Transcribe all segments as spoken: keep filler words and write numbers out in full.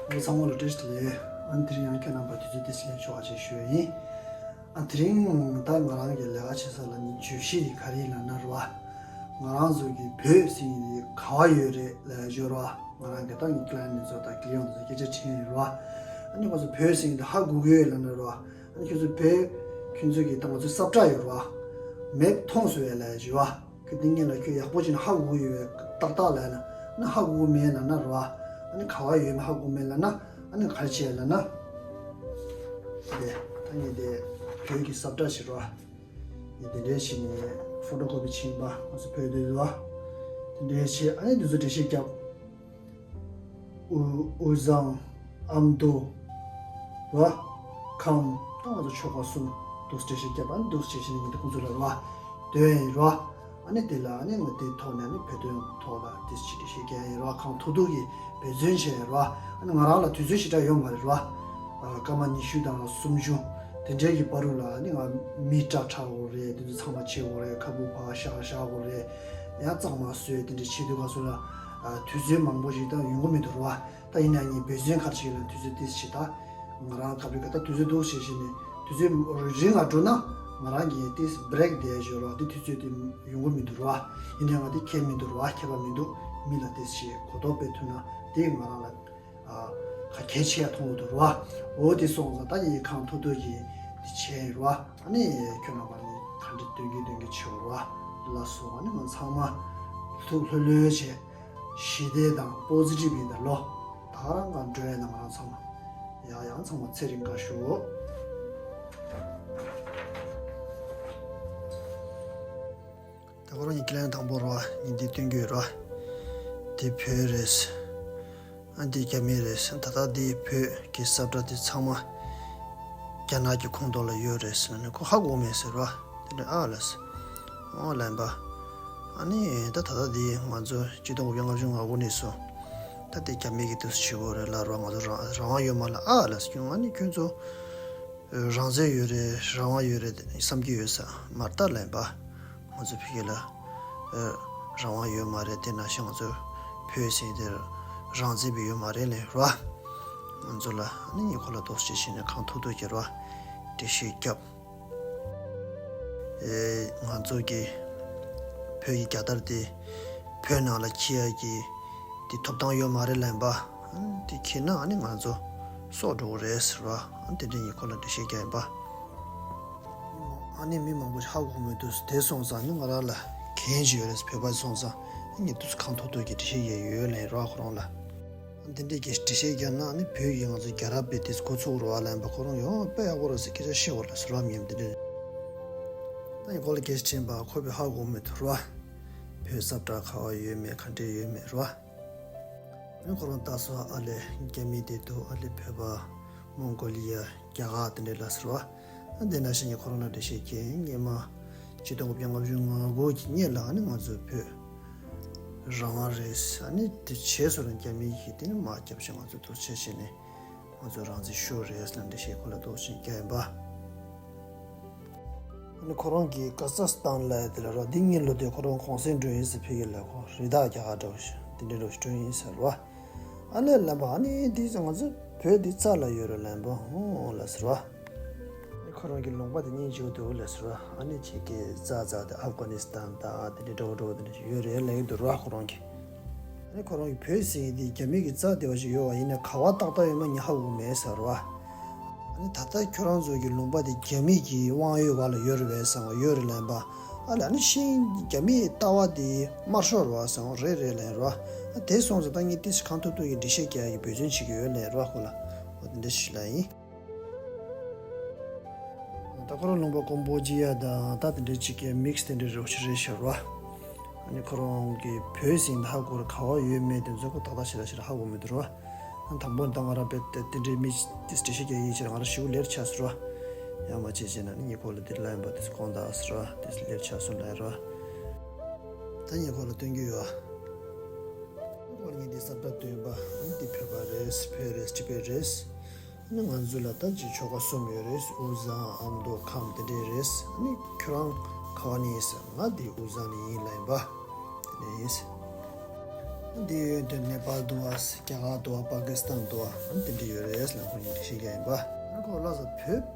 ཨོ་ཚང་མ་ལ་བཀྲ་ཤིས་བདེ་ལེགས། ཨ་ནི་དེ་རིང་ཡང་ཁྱེད་རྣམ་པ་དུས་ཚོད་ཏོག་ཙམ་ལེན་ཆོག་པ་ཅིག་ཞུ་ཡ་ཡིན། ཨ་དེ་རིང་ད་ང་རང་གི་ལས་ཀ་བྱེད་ས་ལ་ནི་བརྗོད་གཞི་དེ་ག་རེ་ཡིན་ལབ་ན་རེད་བ། ང་རང་ཚོ་གི་བོད་ཟེར་མཁན་དེ་ག་བ་ཡོད་རེད་ལབ་ཡ་ཅིག་ཡོད་རེད་བ། ང་རང་གི་ད་ངའི་ཀི་ལའེན་ཊི་ཚོ་དང་ཀི་ལི་ཡན་ཊི་ཚོ་སྐད་ཆ་དྲིས་ཡ་ཡོད་རེད་བ། ཨ་ནི་ཁོ་ཚོ་བོད་ཟེར་མཁན་དེ་ཧ་གོ་གི་ཡོད་ལབ་ན་རེད་བ། ཨ་ནི་ཁྱོད་ཚོ་བོད་ཁྱོད་ཚོ་གི་ད་ང་ཚོའི་སབ་ཊ་ཡོད་རེད་བ། མེབ་མཐོང་སོང་ཡ་ལབ་ཡ་ཅིག་ཡོད་རེད་བ། ཁྱོད་འདི་གཉིས་ལ་ཁྱོད་ཡག་པོ་བྱས་ན་ཧ་གོ་གི་ཡོད་པས་ཏག་ཏག་ལབ་ན། ཨ་ནི་ཧ་གོ་གི་མེད་ལབ་ན་རེད་བ། ཨ་ནི་ག་བ་ཡོད་མེད་ཧ་གོ་གི་མེད་ལབ་ན། ཨ་ནི་ག་རེ་བྱེད་ལབ་ན། དེ་ད་ངས་དེ་བོད་ཀྱི་སབ་ཊ་ཞིག་རེད་བ། ངས་དེ་འདྲས་བྱས་ནས་ཕོ་ཊོ་ཀོ་པི་བྱས་པ་ང་ཚོ་བོད་དུ་རེད་བ། དེ་འདྲས་བྱས་ཨ་ནི་འདི་ཚོ་འགྲེལ་བཤད་བརྒྱབ། དབུ་དབུས་གཙང་། ཨ་མདོ། ར། ཁམས། ད་ང་ཚོ་ཆོལ་ཁ་གསུམ་འདུག་སེ་འགྲེལ་བཤད་བརྒྱབ་པ་ནི་འདུག་སེ་བྱས་བྱས་ནས་ངས་འདི་ཁོང་ཚོ་ལ་ར། འདོན་ཡིན་ར། ཨ་ནི་དེ་ལ་ཨ་ནི་ང་དེའི་ཐོག་ནས་ཨ་ནི་བོད་དོན་ཐོག་ལ་དེ་ཅི་འགྲེལ་བཤད་རྒྱག་ཡིན་ར། གང་ཐུབ་ཐུབ་ཀྱིས་འབད་བརྩོན་བྱས་ཡིན་ར། ཨ་ནི་ང་རང་ལ་དུས་ཚོད་ཞེ་དྲག་ཡོད་མ་རེད་ར། ཨ་སྐར་མ་ཉི་ཤུ་དང་སུམ་ཅུ་དེ་འདྲའི་གི་བར་དུ་ལ་ཨ་ནི་ང་མི་སྐྲ་འཁྲབ་དགོས་རེད། དེ་ཚོ་ཚང་མ་བྱེད་དགོས་རེད། ཁ་སྤུ་ཕར་བཞག་བཞག་དགོས་རེད། ཡང་གཙང་མ་བཟོས་དེ་འདྲ་བྱེད་དུས་སྐབས་སུ་ལ་ཨ་དུས་ཚོད་མང་པོ་ཞིག་ད་ཡོང་གི་མི་འདུག་ར། ད་ཡིན་ན་ངས་འབད་བརྩོན་ག་རེ་བྱེད་ལ་དུས་ཚོད་ཏོག་ཙམ་ཞིག་ད། ང་རང་སྐབས་རེ་ད་དུས་ཚོད་འདུག་ཟེར་བཞིན་ནས་དུས་ཚོད་རིང་ང་འགྲོ་ན་ང་རང་གིས་ཏོག་ཙམ་བྷི་རེག་བསྡད་ཞོར་ལ་དེ་དུས་ཚོད་དེ་ཡོང་གི་མི་འདུག་ར། ཡིན་ནའང་དེ་ཁྱད་མི་འདུག་ར། ཁྱད་པར་མི་འདུག་མི་ལ་ཏོག་ཙམ་གོ་རྟོགས་སྤེལ་ཐུབ་ན་དེ་ང་རང་ལ་ཨ་གལ་ཆེ་ཡ་མཐོང་གི་འདུག་ར། འོ་དེ་སོང་ཙང་ད་ངས་གང་ཐུབ་ཐུབ་ཀྱིས་དེ་བྱས་ར། ཨ་ནི་ཁྱོད་རྣམ་པ་ནི་ག་འདྲ་སྟོན་གྱི་སྟོན་གྱི་བྱེད་ར། ལགས་སོ། ཨ་ནི་ང་ཚང་མ་ཐུགས་ལྷོད་ལྷོད་བྱས། ཞི་བདེ་དང་པོ་ཟི་ཊིབ་ཡིན་ད་ལོ། ད་རང་ག་འགྲོ་ཡ་ན་ང་རང་ཚང་མ། ཡ་ཡང་ཚང་མ་ཚེ་རིང་དགའ་ཤོག་ད་ཁོ་རང་གཉིས་ཀྱི་ལན་དང་པོ་ར་ཉིན་འདི་སྟོན་རྒྱུ་ར། འདི་བོད་རེད། ཨ་འདི་རྒྱ་མི་རེད། ད་ལྟ་འདི་བོད་ཀྱི་ས་བཀྲ་འདི་ཚང་མ་རྒྱ་ནག་གི་ཁོངས་གཏོགས་ལ་ཡོད་རེད་ཟེར་ནས་ཁོ་ཧ་གོ་མེད་ཟེར་བ། དེ་ནས་ཨ་ལས། ཨོ་ལན་པ། ཨ་ནི་ད་ད་ལྟ་འདི་ང་ཚོ་ཆིག་སྟོང་དགུ་བརྒྱ་ལྔ་བཅུ་ང་དགུ་ནས་བཟུང་ད་འདི་རྒྱ་མི་གི་དུས་སུ་བྱེད་དགོས་རེད་ལ་ར། ང་ཚོ་རང་རང་དབང་ཡོད་མ་ལ་ཨ་ལས་ཀྱང་ཨ་ནི་ཁྱོད་ཚོ་རང་བཙན་ཡོད་རེད། རང་དབང་ཡོད་རེད་བསམ་གྱི་ཡོད་ས་མ་རེད་ད་ལན་པ། ང་ཚོ་ཕ་གི་ལ་ཨ་རང་དབང་ཡོད་མ་རེད། དེ་ནང་བཞིན་ང་ཚོ་བོད་ཟེར་དེར་རང་བཙན་པའི་ཡོད་མ་རེད་ལན་ར། ང་ཚོ་ལ་ཨ་ནི་ཉེ་འཁོར་ལ་དོགས་གཅོད་བྱས་ནས་གང་ཐུབ་ཐུབ་ཀྱི་ར་འགྲེལ་བཤད་བརྒྱབ། ཨེ་ང་ཚོ་གི་བོད་ཀྱི་རྒྱལ་དར་དེ་བོད་ནང་ལ་འཁྱེར་ཡ་གི་དེ་ཐོབ་ཐང་ཡོད་མ་རེད་ལན་པ། དེ་འཁྱེར་ན་ཨ་ནི་ང་ཚོ་སྲོག་འགྲོ་གི་རེད་ཟེར་བ། དེ་འདྲ་ཉེ་འཁོར་ལ་འགྲེལ་བཤད་རྒྱག་ཡིན་པ། ཨ་ནི་མི་མང་པོ་ཧ་གོ་མི་འདུག་དེ་སོང་ཙང་ནི་ང་རང་ལ་འགན་ཅིག་ཡོད་རེད། བོད་པ་སོང་ཙང་ངས་དུས་གང་ཐུབ་ཐུབ་ཀྱི་འགྲེལ་བཤད་རྒྱག་ཡོད་ལན་ར་ཁོ་རང་ལ། འདི་འདྲའི་གི་འགྲེལ་བཤད་རྒྱག་ན་ནི་བོད་ཀྱི་ང་ཚོ་རྒྱལ་རབས་པའི་དེ་འགོ་ཚུགས་རོགས་ལན་པ་ཁོ་རང་ཡོང་དཔེ་ཡག་པོ་རེད་ཟེར་སྐད་ཆ་བཤད་བ་ལ་ཟུར་བ་མིན་འདི་འདྲ། ད་ཡིན་ཁོ་ལ་སྐད་ཆ་དྲན་པ་ཁོ་བོས་ཧ་གོ་མི་ཐུབ་ར། བོད་ས་བཀྲ་ག་བ་ཡོད་མེད་ག་འདྲས་ཡོད་མེད་ར། ཨ་ནི་ཁོ་རང་ལྟ་སོ་ཨ་ལས་རྒྱ་མི་དེ་འདུག་ཨ་ལས་བོད་པ་མོང་གོ་ལི་ཡ་རྒྱ་གར་དེ་འདྲས་ལ་ཟུར་བ། ཨ་འདི་ན་བཞིན་གྱི་ཁོ་རང་ལ་འགྲེལ་བཤད་རྒྱག་སྔས་མ། ཆིག་སྟོང་དགུ་བརྒྱ་ལྔ་བཅུ་ང་དགུ་གི་སྔས་ལ་ཨ་ནི་ང་ཚོ་བོད་རང་དབང་རེད། ཨ་ནི་དེ་བྱས་སོ་རང་རྒྱ་མི་གིས་དེ་ནི་དམག་རྒྱབ་བྱས་ང་ཚོ་འདུག་བྱས་བྱས་ནས་ང་ཚོ་རང་བཙན་ཤོར་རེད་ལབ་འགྲེལ་བཤད་ཁོ་ལ་འདུག་བྱས་རྒྱག་ཡིན་པ། ཨ་ནི་ཁོ་རང་གིས་ཀ་ཛག་སི་ཐན་ལབ་ཡ་དེ་ལ་ར་འདི་སྔོན་ལོ་དེ་ཁོ་རང་གུང་སེང་འགྲོ་ཡིན་ཟེར་ཕ་གི་ལ་ཁོ་རི་དྭགས་རྒྱག་ག་འགྲོ་ཞིག་དེ་འདྲའི་འགྲོ་ཞིག་འགྲོ་ཡིན་ཟེར་བ། ཨ་ལས་ལབ་པ་ཨ་ནི་དེ་ང་ཚོ་བོད་འདི་རྩ་ལ་ཡོད་རེད་ལབ་པ་ཧོ་ལ་ཟེར་བ། ཁོ་རང་གི་ལུང་པ་དེ་སྙིང་རྗེ་པོ་འདུག་ལབ་ཟེར་བ། ཨ་ནི་ཁྱེད་ཀྱི་རྩ་རྩ་དེ་ཨབ་གྷ་ནི་སི་ཐན་དང་དེ་འདྲའི་འདྲ་བོ་འདྲ་བོ་དེ་འདྲ་ཞིག་ཡོད་རེད་ལབ་ཀྱི་འདུག་ར་ཁོ་རང་གིས། ཨ་ནི་ཁོ་རང་གི་བོད་ཟེར་ཡིན་དེ་རྒྱ་མི་གི་རྩ་དེ་བ་ཞིག་ཡོད་བ་ཡིན་ན་ག་བ་ཏག་ཏག་ཡོད་མ་ངས་ཧ་གོ་མེད་ཟེར་བ། ཨ་ནི་ད་ལྟ་ཁྱོད་རང་ཚོ་གི་ལུང་པ་དེ་རྒྱ་མི་གི་དབང་ཡོད་བ་ལ་ཡོད་རེད་པས་ཟེར་བ་ཡོད་རེད་ལབ་པ། ཨ་ལ་ཨ་ནི་ཤིང་རྒྱ་མིའི་ལྟ་བ་དེ་དམར་ཤོག་རེད་བ་ཟེར་བ་རེད་རེད་ལབ་ར། ཨ་དེ་སོང་ཙང་ད་ངས་ཏིས་གང་ཐུབ་ཐུབ་ཀྱི་འགྲེལ་བཤད་རྒྱག་ཡ་གི་འབད་བརྩོན་བྱེད་ཀྱི་ཡོད་ལབ་ར་ཁོ་ལ། ཨོ་དེ་འདྲ་ཞིག་ལབ་ཡིན། ད་ཁོ་རང་ལུང་པ་ཀོམ་བོ་ཇི་ཡ་དང་ད་དེ་འདྲའི་ཅིག་གི་མིག་སི་དེ་འདྲའི་རོ་ཞིག་རེད་ཤག་ར། ཨ་ནི་ཁོ་རང་གི་བོད་ཟེར་ཡིན་ཧ་གོ་ར་ག་བ་ཡོད་མེད་དེ་ཚོ་ཁོ་ཏག་ཏག་ཞེ་དྲག་ཞེ་དྲག་ཧ་གོ་མི་འདུག་ར། ཨ་དང་པོ་ད་ང་རང་དཔེ་དེ་འདྲའི་མི་དེ་འགྲེལ་བཤད་རྒྱག་ཡིན་ཕྱིར་ང་རང་ཞེ་པོ་ལེ་ཊི་ཆགས་སོང་ར། ཡང་མ་བྱས་བྱས་ན་ནི་ཉེ་འཁོར་ལ་དེ་ལབ་ཡིན་པ་དེ་ཚོ་དགོངས་དག་ཟེར་ར་དེ་ལེ་ཊི་ཆགས་སོང་ལབ་ར། ད་ཉེ་འཁོར་ལ་སྟོན་རྒྱུ་ཡོད་ཨ། ཉེ་འཁོར་ངས་འདི་ས་བཀྲ་སྟོན་པ་ཨ་ནི་འདི་བོད་པ་རེད། བོད་རེད། ཊི་བེཊ་རེད། ནི་ང་ཚོ་ལ་ད་ཅི་ཆོལ་ཁ་གསུམ་ཡོད་རེད། དབུས་གཙང་། ཨ་མདོ། ཁམས་དེ་འདྲས་རེད། ནི་ཁྱོད་རང་ག་བ་ནས་ཡིན་ཟེར། ང་འདི་དབུས་གཙང་ནས་ཡིན་ལབ་ཡིན་པ། དེ་ནས་ཡིན་ཟེར། འདི་ཡོད་དེ་ནེ་པཱལ་འདུག་བ། རྒྱ་གར་འདུག་བ། པ་ཀི་སི་ཐན་འདུག་བ། དེ་འདྲ་ཡོད་རེད་ལ། ཁོ་ཡིན་དེ་ཤེས་ཀྱི་ཡིན་པ། ཁོ་ལ་ས་བོད་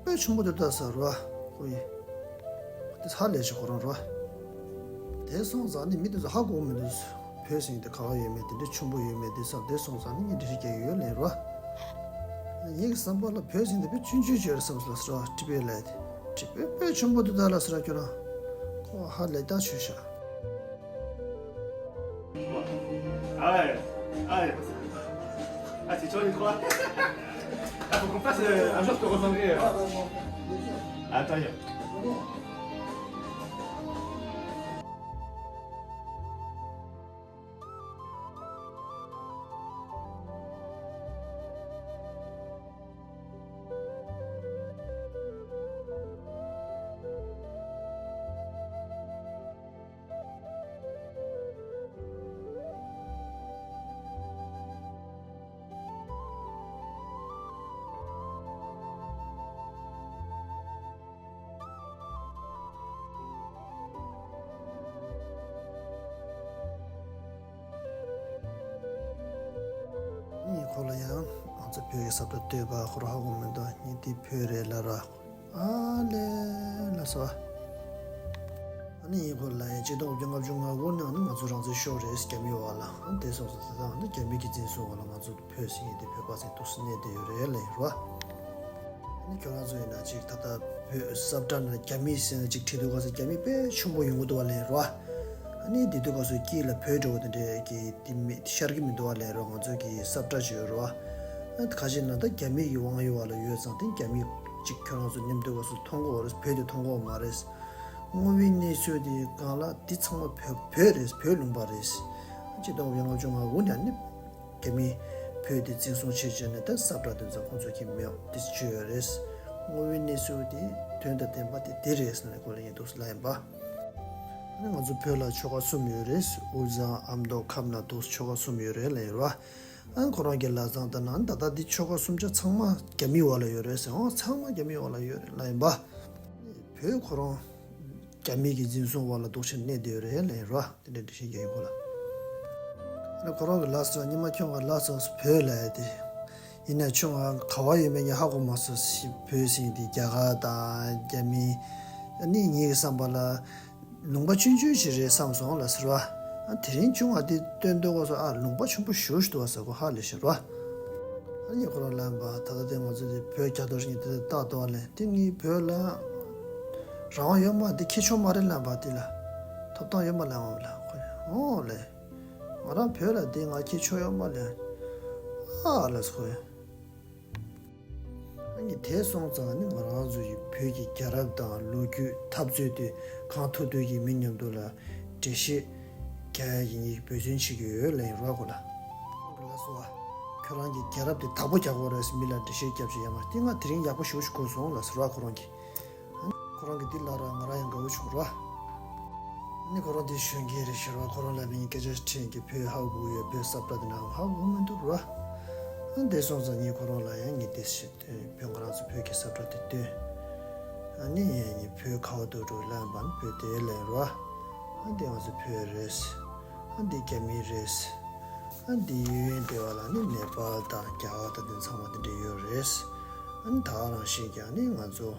དཔེ་ཆེན་པོ་དེ་ལྟ་ས་ར་ཁོ་ཡིན། དེ་ཧ་ལས་ཤིག་ཁོ་རང་ར། དེ་སོང་ཙང་ནི་མི་དེ་ཚོ་ཧ་གོ་མི་འདུག་བོད་ཟེར་དེ་ག་བ་ཡོད་མེད། དེ་འདྲ་ཆེན་པོ་ཡོད་མེད། དེ་ས་དེ་སོང་ཙང་ནི་ངས་འདྲ་ཞིག་རྒྱག་ཡོད་ལན་ར། ངའི་བསམ་པ་ལ་བོད་ཟེར་དེ་དཔེ་ཆུང་ཆུང་ཅིག་རེད་བསམ་སོང་ལ་ས་ར། ཏི་པེ་ལ་དེ་ཏི་པེ་དཔེ་ཆེན་པོ་དེ་ལྟ་ལ་ས་ར། ཁྱོད་རང་ཁོ་ཧ་ལས་ད་ཆོས་ཤག Ah ouais. Ah, ouais. Ah, c'est toi, je crois. Ah, faut qu'on fasse euh, un jour pour ressembler. Euh. Ah, attends, viens. ངས་ཁོ་ལ་ཡང་ང་ཚོ་བོད་ཀྱི་ས་བཀྲ་བཏོད་པ་ཁོ་རང་ཧ་གོ་མི་འདུག་ངས་འདི་བོད་རེད་ལབ་ར། ཨ་ལས་ལ་སོ། ཨ་ནི་ངས་ཁོ་ལ་ཡང་ཆིག་སྟོང་དགུ་བརྒྱ་ལྔ་བཅུ་ང་དགུ་ནང་ནི་ང་ཚོ་རང་བཙན་ཤོར་རེད་རྒྱ་མི་བ་ལ། ཨ་དེ་སོང་ཙང་ད་ལྟ་ཨ་ནི་རྒྱ་མི་གིས་འཛིན་བཟུང་བ་ལ་ང་ཚོ་བོད་ཟེར་མཁན་དེ་བོད་པ་ཟེར་འདུག་སེ་གནས་བསྡད་ཡོད་རེད་ལབ་ཡིན་རོ། ཨ་ནི་ཁྱོད་རང་ཚོ་ཡིན་ན་ཅིག་ད་ལྟ་བོད་ས་བཀྲ་ནང་རྒྱ་མི་ཟེར་ནས་ཅིག་བྲིས་འདུག་ག་ས་རྒྱ་མི་དཔེ་ཆེན་པོ་ཡོང་གི་འདུག་བ་ལབ་ཡིན་རོ། ཨ་ནི་དེ་དུས་སྐབས་སུ་དཀྱིལ་ལ་བོད་འདྲ་བོ་དེ་འདྲས་ཀྱི་དེ་མི་ཤར་གྱི་མི་འདུག་བ་ལབ་ཡིན་རོ། ང་ཚོ་གི་ས་བཀྲ་ཅིག་ཡོད་རོ། ཨ་ཁ་ཤས་ན་ད་རྒྱ་མི་གི་དབང་ཡོད་བ་ལ་ཡོད་ཙང་དེ་རྒྱ་མི་ཅིག་ཁྱོད་རང་ཚོ་མཉམ་འདུག་སྐབས་སུ་མཐོང་གི་ཡོད་རེད། བོད་དེ་མཐོང་གི་ཡོད་མ་རེད། དངོས་ཡོད་གནས་ཚུལ་དེ་གང་ལ་འདི་ཚང་མ་བོད་བོད་རེད། བོད་ལུང་པ་རེད། ཆིག་སྟོང་དགུ་བརྒྱ་ལྔ་བཅུ་ང་དགུ་ནས་ནི་རྒྱ་མིས་བོད་དེ་འཛིན་བཟུང་བྱས་བྱས་ནས་ད་ས་བཀྲ་དེ་ཚོ་ཁོང་ཚོ་གིས་མེད་དེ་བཅོས་ཡོད་རེད། དངོས་ཡོད་གནས་ཚུལ་དེ་དོན་དང་ལྡན་པ་དེ་དེ་རེད་ཟེར་ནས་ཁོ་ལ་ཡིན་འདུག་ལབ་ཡིན་པ། ཨ་ནི་ང་ཚོ་བོད་ལ་ཆོལ་ཁ་གསུམ་ཡོད་རེད། དབུས་གཙང་ཨ་མདོ་ཁམས་ལ་འདུག་ཆོལ་ཁ་གསུམ་ཡོད་རེད་ལབ་ཡིན་ར། ཨ་ཁོ་རང་གི་ལབ་སྟངས་ལྟར་ན་ད་ལྟ་འདི་ཆོལ་ཁ་གསུམ་ཆ་ཚང་མ་རྒྱ་མིའི་འོག་ལ་ཡོད་རེད་ཟེར། འོ་ཚང་མ་རྒྱ་མིའི་འོག་ལ་ཡོད་རེད་ལབ་ཡིན་པ། བོད་ཁོ་རང་རྒྱ་མི་གི་འཛིན་བཟུང་འོག་ལ་འདུག་བྱས་གནས་བསྡད་ཡོད་རེད་ལབ་ཡིན་ར། དེ་འདྲ་འདྲི་ཤེས་ཀྱི་ཡིན་ཁོ་ལ། ཨ་ནི་ཁོ་རང་གི་ལབ་སོང་། ཉི་མ་ཁྱོད་ང་ལབ་སོང་བོད་ལབ་ཡ་དེ། ཡིན་ན་ཁྱོད་ང་ག་བ་ཡོད་མེད་ངས་ཧ་གོ་མ་སོང་། བོད་ཟེར་དེ་རྒྱ་གར་དང་རྒྱ་མི། ཨ་ནི་ངའི་བསམ་པ་ལ་ལུང་པ་ཆུང་ཆུང་ཞིག་རེད་བསམ་སོང་ལབ་ཟེར་བ། ཨ་དེ་རིང་ཁྱོད་ང་དེ་སྟོན་སྡོད་གོ་སོང་། ཨ་ལུང་པ་ཆེན་པོ་ཞེ་པོ་ཞིག་འདུག་བ་ཟེར། ཁོ་ཧ་ལས་ཤག་ར། ཨ་ནི་ཁོ་རང་ལབ་པ། ད་ལྟ་དེ་ང་ཚོ་དེ་བོད་རྒྱ་ཐོར་ཞིག་དེ་ལྟ་དོ་ལེ། དེ་ངའི་བོད་ལ་རང་དབང་ཡོད་མ་དེ་ཁྱེད་ཆོག་མ་རེད་ལབ་པ། དེ་ལ་ཐོབ་ཐང་ཡོད་མ་ལབ་པ་ལ་ཁོ་ཡང་འོ་ལེ། ང་རང་བོད་ལ་དེ་ང་ཁྱེད་ཆོག་ཡོད་མ་ལེ། ཨ་ལ་ཁོ་ཡང་། ཨ་ནི་དེ་སོང་ཙང་ནི་ང་རང་ཚོ་ཡི་བོད་ཀྱི་རྒྱལ་རབས་དང་ལོ་རྒྱུས་འཐབ་རྩོད་དེ་གང་ཐུབ་ཐུབ་ཀྱིས་མི་མཉམ་དུ་ལ་འགྲེལ་བཤད་རྒྱག་ཡ་ཡིན། འབད་བརྩོན་བྱེད་ཀྱི་ཡོད་ལབ་ཡིན་རོགས་གོ་ལ། ལགས་སོ། ཁྱོད་རང་གི་རྒྱལ་རབས་དེ་བདག་པོ་རྒྱག་དགོས་རེད། མི་ལ་འགྲེལ་བཤད་རྒྱབ་བྱེད་ཡ་མ་དེ་ང་དེ་རིང་ཡག་པོ་ཞེ་པོ་ཞིག་གོ་སོང་ལབ་ཟེར་རོགས་ཁོ་རང་གིས། ཁོ་རང་གིས་འདི་ལབ་ར་ང་རང་ཡང་དགའ་བོ་བྱུང་ར། ནི་ཁོ་རང་འདི་གཞོན་སྐྱེས་རེད་ཤག་ར། ཁོ་རང་ལ་མིན་སྐད་ཆ་དྲིས་ཀྱི་བོད་ཧ་གོ་ཡོད། བོད་ས་བཀྲ་དེ་ནང་ཧ་གོ་མི་འདུག་ར། ཨ་འདི་སོང་ཙང་ངས་ཁོ་རང་ལ་ཡང་ངས་དེ་བཤད་དོན་བོད་ང་རང་ཚོ་བོད་ཀྱི་ས་བཀྲ་དེ་སྟོན། ཨ་ནི་ངས་བོད་ཁ་བ་དོག་དོག་ལབ་པ་ནི་བོད་དེ་ལབ་ར། ཨ་འདི་ང་ཚོ་བོད་རེད། ཨ་འདི་རྒྱ་མི་རེད། ཨ་འདི་གཡས་གཡོན་དེ་བ་ལ་ནི་ནེ་པཱལ་དང་རྒྱ་གར་དང་དེ་ཚང་མ་དེ་འདྲ་ཡོད་རེད། ཨ་ནི་ད་ག་རང་བཞིན་གྱི་ཨ་ནི་ང་ཚོ་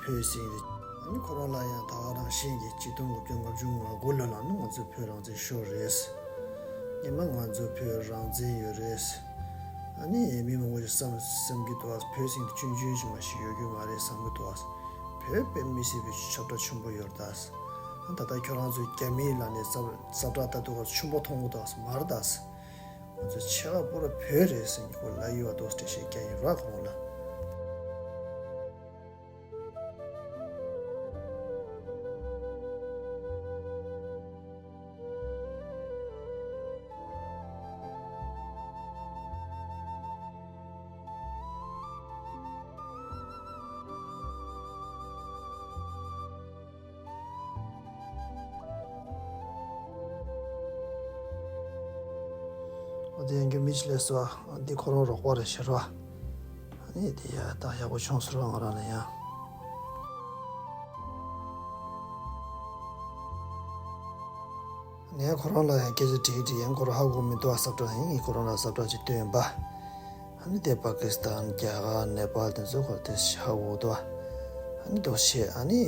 བོད་ཟེར་ཡ་དེ། ཨ་ནི་ཁོ་རང་ལ་ཡང་ད་ག་རང་བཞིན་གྱི་ཆིག་སྟོང་དགུ་བརྒྱ་ལྔ་བཅུ་ང་དགུ་ལོ་ལ་ནི་ང་ཚོ་བོད་རང་བཙན་ཤོར་རེད། སྔོན་མ་ང་ཚོ་བོད་རང་བཙན་ཡོད་རེད། ཨ་ནི་མི་མང་པོ་ཞིག་བསམ་བསམ་གྱི་འདུག་ཨ། བོད་ཟེར་དེ་ཆུང་ཆུང་ཞིག་མ་ཞིག་ཡོད་རྒྱུ་མ་རེད་བསམ་གྱི་འདུག་ཨ། བོད་དཔེ་མི་སྲིད་པའི་ཁྱབ་བསྒྲགས་ཆེན་པོ་ཡོད་རེད་ད། ཨ་ད་ལྟ་ཁྱོད་རང་ཚོ་རྒྱ་མིའི་ལ་ནས་ས་ས་བཀྲ་ལྟ་འདུག་ཨ། ཆེན་པོ་མཐོང་གི་འདུག་ཨ། མ་རེད་ད། ང་ཚོ་ཆེ་བ་པོ་ར་བོད་རེད་ཟེར་གྱི་ཁོ་ལ་ཡོད་པ་འདུག་འགྲེལ་བཤད་རྒྱག་ཡིན་ར་ཁོང་ལ། འོ་དེ་ཡང་རྒྱུ་མི་ཅི་ལས་སོ། འདི་ཁོ་རང་རོགས་པ་རེད་ཤག་ར། ཨ་ནི་དེ་ཡ་ད་ཡག་པོ་བྱུང་ཟེར་བ་ང་རང་ལ་ཡང་། ཨ་ ངས་ཁོ་རང་ལ་ཡང་སྐད་ཆ་དྲིས་དྲིས་ཡང་ཁོ་རང་ཧ་གོ་མི་འདུག་ཨ། སབ་ཊ་ཡིན། ངས་ཁོ་རང་ལ་སབ་ཊ་ཅིག་བཏོན་པ། ཨ་ནི་དེ་པ་ཀི་སི་ཐན། རྒྱ་གར། ནེ་པཱལ་དེ་ཚོ་ཁོ་དེ་ཧ་གོ་འདུག་ཨ་ནི་འདུག་བྱས། ཨ་ནི་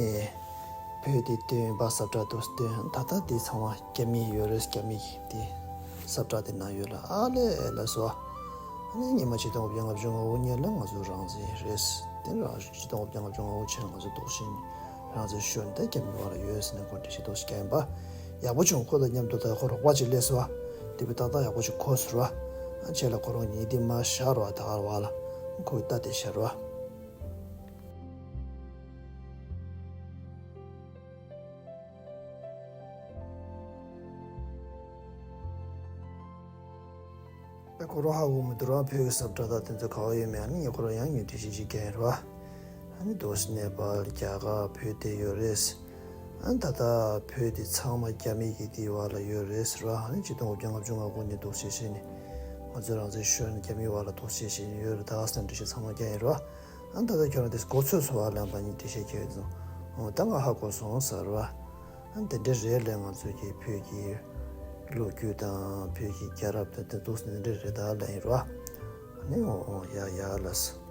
བོད་དེ་བཏོན་པ། སབ་ཊ་འདུག་བཏོན། ད་ལྟ་དེ་ཚང་མ་རྒྱ་མི་ཡོད་རེད། རྒྱ་མི་གི་དེ་སབ་ཊ་དེ་ནང་ཡོད་ལ། ཨ་ལས་ལ་སོ། ཨ་ནི་ཉི་མ་ཆིག་སྟོང་དགུ་བརྒྱ་ལྔ་བཅུ་ང་དགུ་སྔོན་ལ་ང་ཚོ་རང་བཙན་རེད། དེ་རང་ཆིག་སྟོང་དགུ་བརྒྱ་ལྔ་བཅུ་ང་དགུ་ཕྱི་ལ་ང་ཚོ་འདུག་བྱས་ནས། རང་བཙན་ཤོར་ནས་ད་རྒྱ་མི་བར་ལ་ཡོད་ཟེར་ནས་ཁོ་འགྲེལ་བཤད་ཏོག་ཙམ་བརྒྱབ་ཡིན་པ། ཡག་པོ་བྱུང་། ཁོ་དང་མཉམ་དུ་ད་ཁོ་རོགས་པ་ཅིག་སླེབས་སོང་བ། དེ་བས་ཏག་ཏག་ཡག་པོ་ཅིག་གོ་སོང་བ། ཨ་བྱས་ལ་ཁོ་རང་ཉིད་དེ་མར་བཞག་རོགས། ད་གར་བ་ལ་ཁོས་ལྟ་དེ་བཞག་རོགས། ཨེ་ཁོ་རང་ཧ་གོ་མི་འདུག་ར། བོད་ཀྱི་སབ་ཊ་དང་དེ་ཚོ་ག་བ་ཡོད་མེད། ཨ་ནི་ངས་ཁོ་རང་ཡང་ངས་འགྲེལ་བཤད་ཅིག་རྒྱག་ཡིན་ར། ཨ་ནི་འདུག་སེ་ནེ་པཱལ། རྒྱ་གར། བོད་དེ་ཡོད་རེད། ཨ་ནི་ད་ལྟ་བོད་དེ་ཚང་མ་རྒྱ་མི་གི་དེ་བར་ལ་ཡོད་རེད་ཟེར་བ། ཨ་ནི་ཆིག་སྟོང་དགུ་བརྒྱ་ལྔ་བཅུ་ང་དགུ་ནས་འདུག་སེ་བྱས་ནས་ང་ཚོ་རང་བཙན་ཤོར་ནས་རྒྱ་མི་བར་ལ་འདུག་སེ་བྱས་ནས་ཡོད་རེད། ད་ཟེར་འགྲེལ་བཤད་ཚང་མ་རྒྱག་ཡིན་ར། ཨ་ནི་ད་ལྟ་ཁྱོད་རང་དེ་གོ་ཚོད་སོང་བ་ལབ་པ་ནི་འགྲེལ་བཤད་རྒྱག་ཡོད་སོང་། ཨོ་ད་ང་ཧ་གོ་སོང་ཟེར་བ། ཨ་ནི་དེ་འདྲ་རེད་ལས། ང་ཚོ་གི་བོད་ཀྱི་ལོ་རྒྱུས་དང་བོད་ཀྱི་རྒྱལ་རབས་དང་དེ་འདུག་སེ་འདི་འདྲ་རེད་ད་ལབ་ཡིན་ར། ཨ་ནི་ཨོ་ཨོ་ཡ་ཡ་ལབ་སོང་།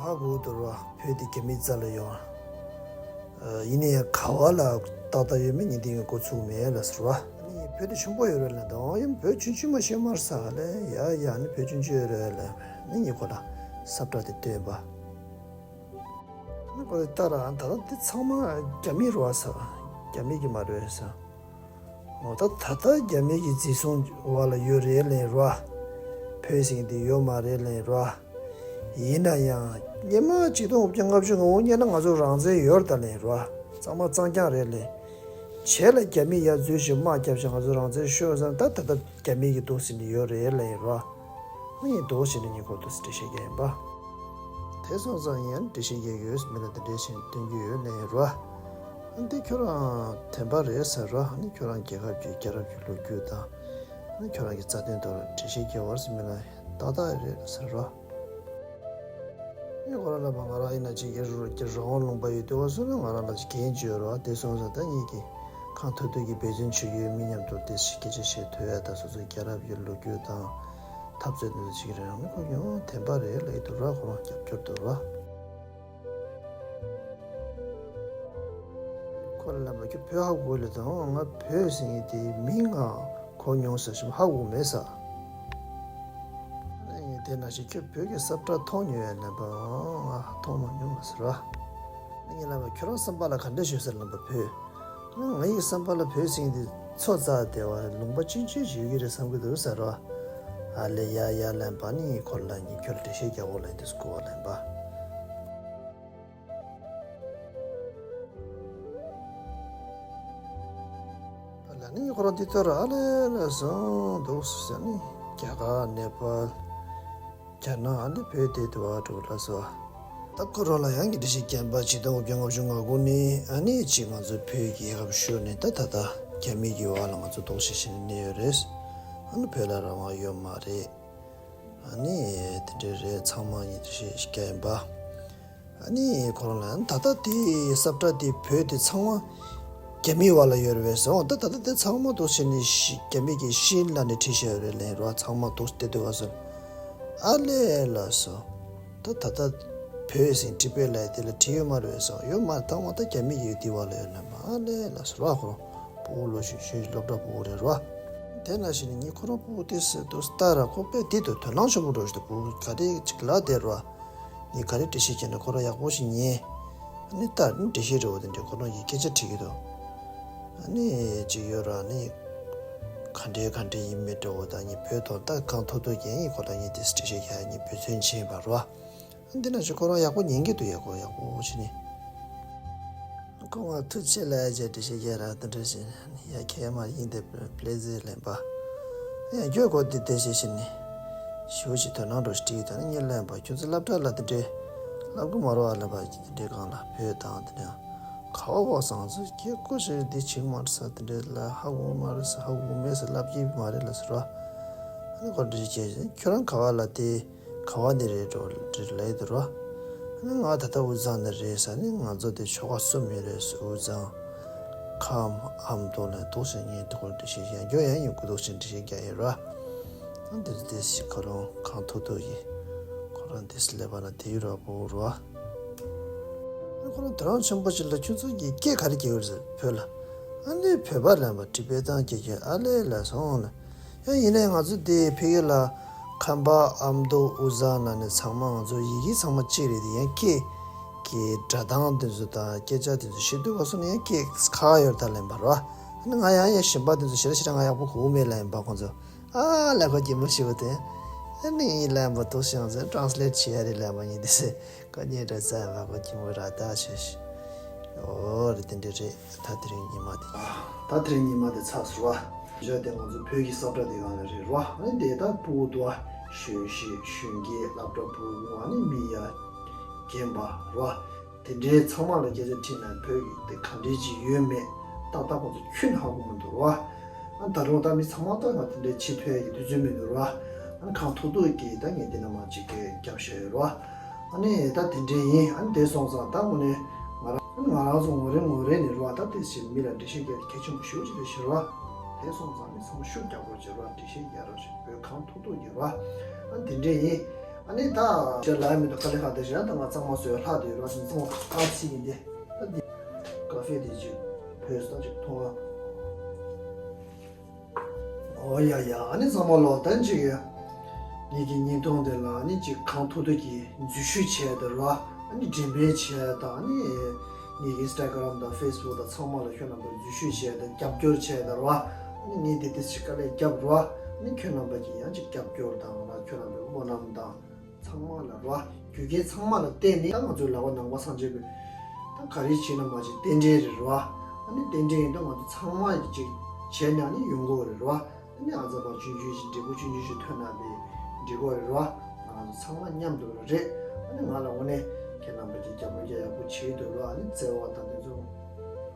ཧ་གོ་འདུག་ར། བོད་དེ་རྒྱ་མིའི་རྩ་ལ་ཡོད། ཨ་ཡིན་ན་ཡང་ག་བ་ལ་ཏག་ཏག་ཡོད་མེད་ངས་འདི་ངས་གོ་ཚུགས་མེད་ལབ་ཟེར་བ། ཨ་ནི་བོད་དེ་ཆེན་པོ་ཡོད་རེད་ལབ་འདུག་ཨོ་ཡ་བོད་ཆུང་ཆུང་མ་ཤེས་མར་ས་ལས་ཡ་ཡ་ནི་བོད་ཆུང་ཆུང་ཡོད་རེད་ལབ་ནི་ངས་ཁོ་ལ་སབ་ཊ་དེ་བཏོན་པ། ཨ་ནི་ཁོ་ལ་ལྟ་ར། ད་ལྟ་འདི་ཚང་མ་རྒྱ་མི་རེད་བ་ས། རྒྱ་མི་གི་མ་རེད་ས། འོ་ད་ད་ལྟ་རྒྱ་མི་གི་འཛིན་བཟུང་བ་ལ་ཡོད་རེད་ལན་རོ། བོད་ཟེར་མཁན་དེ་ཡོད་མ་རེད་ལན་རོ། ཡིན་ན་ཡང་སྔོན་མ་ཆིག་སྟོང་དགུ་བརྒྱ་ལྔ་བཅུ་ང་དགུ་སྔོན་ལ་ང་ཚོ་རང་བཙན་ཡོད་ད་ལན་རོ། གཙང་མ་གཙང་རྐྱང་རེད་ལན། བྱས་ལ་རྒྱ་མི་ཡར་འཛུལ་ཞིང་དམག་བརྒྱབ་ཞིང་ང་ཚོ་རང་བཙན་ཤོར་ཙང་ད་ད་ལྟ་རྒྱ་མི་གི་འདུག་ཟེར་ནས་ཡོད་རེད་ལན་རོ། ངས་འདུག་ཟེར་ནས་ངས་ཁོ་འདུག་ཟེར་འགྲེལ་བཤད་རྒྱག་ཡིན་པ། དེ་སོང་ཙང་ངས་འགྲེལ་བཤད་རྒྱག་ཡོད་མི་ལ་དེ་འདྲས་ཞིག་སྟོན་རྒྱུ་ཡོད་ལན་རོ། འདི་ཁྱོད་རང་བདེན་པ་རེད་ཟེར་རོ། ནི་ཁྱོད་རང་རྒྱལ་ཁབ་ཀྱི་རྒྱལ་རབས་ཀྱི་ལོ་རྒྱུས་དང་། ནི་ཁྱོད་རང་གི་རྩ་དོན་ཐོག་ལ་འགྲེལ་བཤད་རྒྱག་བར་ཟེར་མི་ལ་ཏག་ཏག་རེད་ཟེར་རོ། ངས་ཁོ་རང་ལ་མ་ང་རང་ཡིན་ན་ཅིག་གི་རོ་གི་རང་དབང་ལུང་པ་ཡོད་དུས་བ་སོང་ན་ང་རང་ལ་ཅིག་འགན་ཅིག་ཡོད་རོ། དེ་སོང་ཙང་ད་ངེད་ཀྱི་གང་ཐུབ་ཐུབ་ཀྱི་འབད་བརྩོན་བྱེད་ཀྱི་ཡོད། མི་མཉམ་དུ་དེ་ཞིག་སྐད་ཆ་བཤད་ཐུབ་ཡ་ད་སོ་སོའི་རྒྱལ་རབས་ཀྱི་ལོ་རྒྱུས་དང་། འཐབ་རྩོད་འདི་ཚོ་བྱེད་ཀྱི་རེད། ཨང་ནི་ཁོ་ཡང་བདེན་པ་རེད་ལབ་ཀྱི་འདུག་ར། ཁོ་རང་རྒྱབ་སྐྱོར་འདུག་ར། ཁོ་ལ་ལབ་པ་ཁྱོད་བོད་ཧ་གོ་ལེ་དང་། ང་བོད་ཟེར་མཁན་དེ་མིང་ང་གོ་མྱོང་ཟེར་ཞིག་ཧ་གོ་མེད་ས། ཨ་ནི་དེ་ན་ཞིག་ཁྱོད་བོད་ཀྱི་སབ་ཊ་མཐོང་མྱོང་ཡ་ལབ་པ། ང་མཐོང་མ་མྱོང་ལ་ཟེར་ར། ཨ་ནི་ལབ་པ་ཁྱོད་རང་བསམ་པ་ལ་ག་འདྲ་ཞིག་ཟེར་ལབ་པ་བོད། ང་ཡི་བསམ་པ་ལ་བོད་ཟེར་མཁན་དེ་མཚོ་རྩ་དེ་བ་ལུང་པ་ཆུང་ཆུང་ཞིག་ཡོད་ཀྱི་རེད་བསམ་གྱི་འདུག་ཟེར་རོ། ཨ་ལེ་ཡ་ཡ་ལན་པ་ནི་ཁོ་ལ་ནི་ཁྱོད་འགྲེལ་བཤད་རྒྱག་གོ་ལ་འདུག་གོ་བ་ལན་པ། ལ་ནི་ཁོ་རང་དེ་ལྟར་ཨ་ལེ་ལ་སོང་འདུག་ཟེར་ནི་རྒྱ་གར་ནེ་པཱལ། རྒྱ་ནག་ཨ་ནི་བོད་དེ་དུ་བ་འགྲོ་ལ་སོ། ད་ཁོ་རང་ལ་ཡང་གི་འགྲེལ་བཤད་རྒྱག་པ་ཆིག་སྟོང་དགུ་བརྒྱ་ལྔ་བཅུ་ང་དགུ་ནས་ཨ་ནི་ཅིག་ང་ཚོ་བོད་ཀྱི་རྒྱལ་ཁབ་ཤོར་ནས་ད་ད་ལྟ་རྒྱ་མི་གི་བར་ལ་ང་ཚོ་འདུག་སེ་བྱས་ནས་གནས་ཡོད་རེད། ཨ་ནི་བོད་ལ་རང་དབང་ཡོད་མ་རེད། ཨ་ནི་དེ་འདྲས་རེད། ཚང་མ་ཡིན་དུ་ཞེས་ཤིག་རྒྱག་ཡིན་པ། ཨ་ནི་ཁོ་རང་ལ་ད་ལྟ་དེ་སབ་ཊ་དེ་བོད་དེ་ཚང་མ་རྒྱ་མིའི་བར་ལ་ཡོད་རེད་པས་ཟེར། འོ་ད་ད་ལྟ་དེ་ཚང་མ་འདུག་སེ་ནས་ཤི་རྒྱ་མི་གིས་ཤིན་ལབ་ནས་བྲིས་བཞག་ཡོད་རེད་ལན་རོ། ཚང་མ་འདུག་སེ་བལྟས་དུས་བ་ཟེར། ཨ་ལས་ལ་སོ། ད་ད་ལྟ་བོད་ཟེར་བྲིས་པའི་ལ་དེ་ལ་བྲིས་ཡོད་མ་རེད་ཟེར། ཡོད་མ་རེད། ད་མ་ད་རྒྱ་མི་གིས་དེ་བ་ལ་ཡོད་ལན་པ། ཨ་ལས་ལ་སོ་ར། ཁོ་རང་ཕྲུ་གུ་ལོ་གཞོན་གཞོན་སློབ་གྲྭ་ཕྲུ་གུ་རེད་རོ། དེ་ན་ཞིག་ནས་ངས་ཁོ་རང་ཕྲུ་གུ་དེ་ཟེར་དུས་ལྟ་ར་ཁོ་དཔེ་དེ་དུ་དོ་སྣང་ཆེན་པོ་འགྲོ་ཞིག་འདུག་ག་རེ་ཅིག་ལབ་བསྡད་རོ། ངས་ག་རེ་འགྲེལ་བཤད་བྱས་ན་ཁོ་རང་ཡག་པོ་ཞིག་ཉན། ཨ་ནི་ལྟ་ནི་འགྲེལ་བཤད་འདྲ་བོ་དེ་འདྲས་ཁོ་རང་གིས་སྐད་ཆ་དྲིས་ཀྱི་འདུག་ཨ་ནི་ཅིག་ཡོད་ར་ནི། ག་འདྲས་ག་འདྲས་ཡིན་མིན་འདྲ་བོ་དང་ངས་བོད་ཐོག་ལྟ་གང་ཐུབ་ཐུབ་ཀྱིས་ངས་ཁོ་རང་ངས་དེ་འགྲེལ་བཤད་བྱས་ངས་འབད་བརྩོན་བྱས་པ་རོ། འདི་ན་ཞིག་ཁོ་རང་ཡག་པོ་ཉན་གྱི་འདུག་ཡག་པོ་ཡག་པོ་བྱས་ནས། ཁོ་ང་ཐུགས་ཆེ་ལ་ཡ་བྱས་འགྲེལ་བཤད་རྒྱག་ར་དེ་འདྲ་བྱས་ནས་ཡ་ཁྱེད་མ་ཡིན་དེ་པི་ལེ་ཛི་ལེན་པ། ཡ་ཁྱོད་ཁོ་འདི་དེ་བྱས་བྱས་ནས་ཞུ་ཞིག་དོ་སྣང་འགྲོ་ཞིག་དྲིས་དང་ངས་ལེན་པ་ཁྱོད་ཚོ་སློབ་གྲྭ་ལ་དེ་འདྲས་བསླབ་གི་མ་རོགས་ཨ་ལེན་པ་དེ་འདྲས་གང་ལ་བོད་དང་དེ་འདྲས། ག་བ་བ་སང་ཚོ་སྐད་ཀོ་ཞིག་འདི་བྱེད་མ་རེད་ས་དེ་འདྲས་ལ་ཧ་གོ་མ་རེད་ས་ཧ་གོ་མེད་ས་ལབ་ཀྱི་མ་རེད་ལ་ཟེར་བ། ཨ་ནི་ཁོ་འདྲི་བྱས་ཁྱོད་རང་ག་བ་ལ་དེ་ག་བ་ནས་རེད་འགྲོ་འདྲི་ལས་དུ་རོ། ཨ་ནི་ང་ད་ལྟ་དབུས་གཙང་ནས་རེད་ས་ནི་ང་ཚོ་དེ་ཆོལ་ཁ་གསུམ་ཡོད་རེད་ས་དབུས་གཙང་། ཁམས་ཨ་མདོ་ལ་འདུག་ཟེར་ངས་དེ་ཁོ་འདྲི་བྱས་ཡང་སྐྱོ་ཡང་ཡོད་དགུ་འདུག་ཟེར་འདྲི་བྱས་རྒྱག་ཡིན་རོ། ཨ་འདི་ཚོ་དེ་ཞིག་ཁོ་རང་གང་ཐུབ་ཐུབ་ཡིན། ཁོ་རང་དེ་སི་ལེ་བ་ན་དེ་ཡུ་རོ་པོ་རོ། ཁོ་རང་དོ་རང་ཆེན་པོ་ཅིག་ལ་ཁྱོད་ཚོ་གི་སྐད་ག་རེ་སྐྱེ་བར་ཟེར་བོད་ལ། ཨ་ནི་བོད་པ་ལབ་པ་ཏི་བེ་ཏན་སྐད་ཀྱི་ཨ་ལེ་ལ་སོང་ལ། ཡང་ཡིན་ནའི་ང་ཚོ་དེ་ཕ་གི་ལ་ཁམས་པ་ཨ་མདོ་དབུས་གཙང་ན་ནི་ཚང་མ་ང་ཚོ་ཡི་གེ་ཚང་མ་གཅིག་རེད་དེ་ཡང་སྐད་ཀྱི་སྒྲ་གདངས་དེ་ཚོ་དང་སྐད་ཆ་དེ་ཚོ་ཤེས་དུས་བ་སོང་ནས་ཡང་སྐད་ཁ་ཡོད་ད་ལེན་པ་རོ། ཨ་ནི་ང་ཡང་ཡང་གཞན་པ་དེ་ཚོ་ཞེ་དྲག་ཞེ་དྲག་ང་ཡག་པོ་གོ་མེད་ལ་ཡིན་པ་ཁོང་ཚོ། ཨ་ལ་ཁོ་གྱིན་མོ་ཤི་བ་དེ། ཨ་ནི་ཡིན་ལ་ཡིན་པ་དུ་ཤང་ཟེར་ཊ་རན་སི་ལེ་ཊི་བྱེད་ཡ་རེད་ལ་མ་ཡིན་དེ་ཟེར། ཁོ་ཉེ་དྲ་ཙ་ཡ་བ་ཁོ་གྱིན་མོ་ར་ད་ཆེ་ཤི། ཨོ་རེད་དེ་འདྲ་རེད། ད་དེ་རིང་ཉི་མ་དེ། ད་དེ་རིང་ཉི་མ་དེ་ཚགས་སུ་བ། བཞག་དེ་ང་ཚོ་བོད་ཀྱི་ས་བཀྲ་དེ་གང་ལ་རེད་རོ། ཨ་ནི་དེ་ད་ཕྲུ་གུ་དུ་བ་གཞོན་གཞིས་གཞོན་སྐྱེས་སློབ་གྲྭ་ཕྲུ་གུ་ཨ་ནི་མི་ཡ་རྒན་པ་རོ། དེ་འདྲའི་ཚང་མ་ལ་སྐད་ཆ་དྲིས་ན་བོད་ཀྱི་དེ་ག་འདྲའི་ཅིག་ཡོད་མེད་ཏག་ཏག་ཁོང་ཚོ་ཁྱོན་ཧ་གོ་མི་འདུག་རོ། ཨ་ད་རུང་ད་མི་ཚང་མ་ཏག་ཏག་དེ་འདྲའི་ཕྱི་ཐོན་ཡ་གི་དུས་ཚོད་མི་འདུག་རོ། ཨ་ནི་གང་ཐུབ་ཐུབ་ཀྱིས་ད་ངས་འདི་ན་མ་ཅིག་གི་རྒྱབ་བཞག་ཡོད་རོ། ཨ་ནི་ད་དེ་འདྲའི་ཡིན། ཨ་ནི་དེ་སོང་ཙང་ད་དངོས་གནས་ང་རང་ཨ་ནི་ང་རང་ཚོ་ངོ་རེ་ངོ་རེ་ནས་རོ། ད་དེ་ཞིག་མི་ལ་འགྲེལ་བཤད་རྒྱག་གལ་ཆེན་པོ་ཞེ་པོ་ཅིག་རེད་ཤི་རོ། དེ་སོང་ཙང་ནི་ཚང་མ་ཤུགས་རྒྱག་རོགས་བྱེད་རོ། འགྲེལ་བཤད་རྒྱག་རོགས་བྱེད། བོད་གང་ཐུབ་ཐུབ་ཀྱི་རོ། ཨ་དེ་འདྲས་ཡིན། ཨ་ནི་ད་ཅེ་ལ་མི་འདུག་དཀའ་ལས་ཁག་དེ་བཞག་ད་ང་གཙང་མ་བཟོས་ལྷག་དེ་རོ། ཚང་མ་ཨ་ཚི་ཡིན་ཏེ། ད་འདི་ཀ་ཧྥེ་དེ་ཅིག་བོད་ས་ཅིག་འཐུང་ཨ། ཨོ་ཡ་ཡ། ཨ་ནི་ཚང་མ་ལོ་ད་ཅིག་ཡ། ངེད་ཀྱི་བརྙན་ཐུང་དེ་ལ་ཨ་ནི་ཅིག་གང་ཐུབ་ཐུབ་ཀྱིས་འཛུལ་ཞུགས་བྱས་དེ་རོ། ཨ་ནི་འགྲེམས་སྤེལ་བྱས་དང་ཨ་ནི་ངེད་ཀྱི་ཨིན་སི་ཊ་གྷ་རམ་དང་ཕེ་སི་བུག་དང་ཚང་མ་ལ་ཁྱོད་རྣམ་པ་འཛུལ་ཞུགས་བྱས་དང་རྒྱབ་སྐྱོར་བྱས་དང་རོ། ཨ་ནི་ངས་དེ་དེ་ཞིག་དཀའ་ལས་རྒྱབ་རོ། ཨ་ནི་ཁྱོད་རྣམ་པ་ཀྱིས་ཡང་ཅིག་རྒྱབ་སྐྱོར་དང་རོ། ཁྱོད་རྣམ་པའི་སྨོན་ལམ་དང་ཚང་མ་ལ་རོ། རྒྱུ་རྐྱེན་ཚང་མ་ལ་བརྟེན་ནས་ད་ང་ཚོའི་ལག་པ་ནང་པ་སངས་རྒྱས་པའི་ད་ག་རེ་བྱས་ན་མ་བྱས་རྟེན་འབྲེལ་རེད་རོ། ཨ་ནི་རྟེན་འབྲེལ་ཡིན་ད་ང་ཚོ་ཚང་མ་ཡིས་ཅིག་བྱས་ནས་ཨ་ནི་ཡོང་གི་རེད་རོ། ཨ་ནི་ཨ་ཛ་བ་ཆུང་ཆུང་ཞིག་འབྲས་བུ་ཆུང་ཆུང་ཞིག་ཐོན་ན་དེ་འགྲིག་གོ་རེད་རོ། ང་རང་ཚོ་ཚང་མ་མཉམ་དུ་རེད། ཨ་ནི་ང་ལ་དངོས་གནས་ཁྱེད་རྣམ་པ་ཀྱིས་རྒྱབ་སྐྱོར་རྒྱག་ཡག་པོ་བྱེད་འདུག་རོ། ཨ་ནི་བརྩེ་བ་དང་དེ་ཚོ་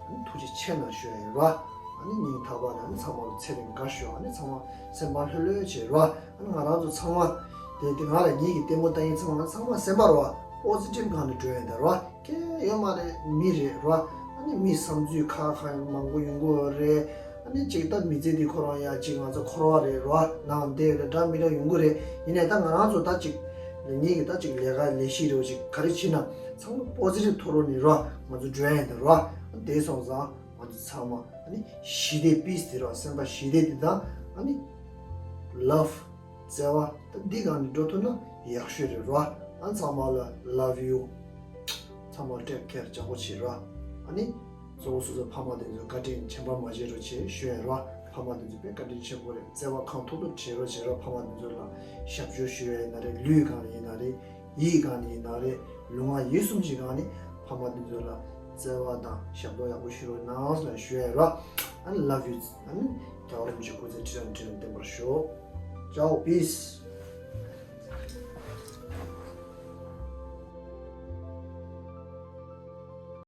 ཨ་ནི་ཐུགས་རྗེ་ཆེ་གནང་ཞུ་ཡ་ཡིན་རོ། ཨ་ནི་སྙིང་ཐག་པ་ནས་ཨ་ནི་ཚང་མ་ལ་ཚེ་རིང་དགའ་ཤོག་ཨ་ནི་ཚང་མ་སེམས་པ་ལྷོད་ལྷོད་བྱེད་རོ། ཨ་ནི་ང་རང་ཚོ་ཚང་མ་དེ་དེ་ང་ལ་ངེད་ཀྱི་ལྟད་མོ་ལྟ་མཁན་ཚང་མ་ཚང་མ་སེམས་པ་རོ། པོ་སི་ཊིབ་སྒང་ནས་འགྲོ་ཡ་ཡིན་ད་རོ། སྐད་ཡོད་མ་རེད། མི་རེད་རོ། ཨ་ནི་མི་བསམ་ཚུལ་ཁ་ཁ་མང་པོ་ཡོང་གི་ཡོད་རེད། ཨ་ནི་ཅིག་ད་མི་ཚེ་འདི་ཁོ་རང་ཡ་ཅིག་ང་ཚོ་འཁོར་བ་རེད་རོ། ནང་བསྡད་ཡོད་རེད། འདྲ་མི་འདྲ་ཡོང་གི་རེད། ཡིན་ནའི་ད་ང་རང་ཚོ་ད་ཅིག་ངེད་ཀྱི་ད་ཅིག་ལས་ཀ་ལས་གཞི་རེད་ཅིག་ག་རེ་བྱེད་ན་ཚང་མ་པོ་སི་ཊིབ་ཐོག་རོ་ནས་རོ། ང་ཚོ་འགྲོ་ཡ་ཡིན་ད་རོ། ཨ་དེ་སོང་ཙང་ང་ཚོ་ཚང་མ་ཨ་ནི་ཞི་བདེ་པི་སི་དེ་རོ། སེམས་པ་ཞི་བདེ་དེ་དང་ཨ་ནི་ལབ། བརྩེ་བ་ད་འདི་སྒང་ནས་འགྲོ་ཐུབ་ན་ཡག་ཤོས་རེད་རོ། ཨ་ཚང་མ་ལ་love you། ཚང་མ་take care བྱ་གོ་བྱེད་རོ། ཨ་ནི་གཙོ་བོ་སོ་སོ་ཕ་མ་དེ་ཚོ་བཀའ་དྲིན་ཆེན་པོ་མ་བརྗེད་རོགས་བྱེད་ཞུ་ཡ་རོ། ཕ་མ་དེ་ཚོ་དཔེ་བཀའ་དྲིན་ཆེན་པོ་རེད། བརྩེ་བ་གང་ཐུབ་ཐུབ་བྱེད་རོགས་བྱེད་རོ། ཕ་མ་དེ་ཚོ་ལ་ཞབས་ཞུ་ཞུ་ཡ་ཡིན་ན་རེད། ལུས་སྒང་ནས་ཡིན་ན་རེད། ཡིད་སྒང་ནས་ཡིན་ན་རེད། ལུས་ངག་ཡིད་གསུམ་གྱི་སྒང་ནས་ཕ་མ་དེ་ཚོ་ལ་བརྩེ་བ་དང་ཞབས་ཏོག་ཡག་པོ་ཞུ་རོགས་གནང་ལ་ཞུ་ཡ་རོ། ཨ་ནི་love you། ཨ་ནི་རྒྱལ་བ་རིན་པོ་ཆེ་སྐུ་ཚེ་ཁྲི་རབས་ཁྲི་རབས་བརྟན་པར་ཤོག་ཅའོ། པི་སི།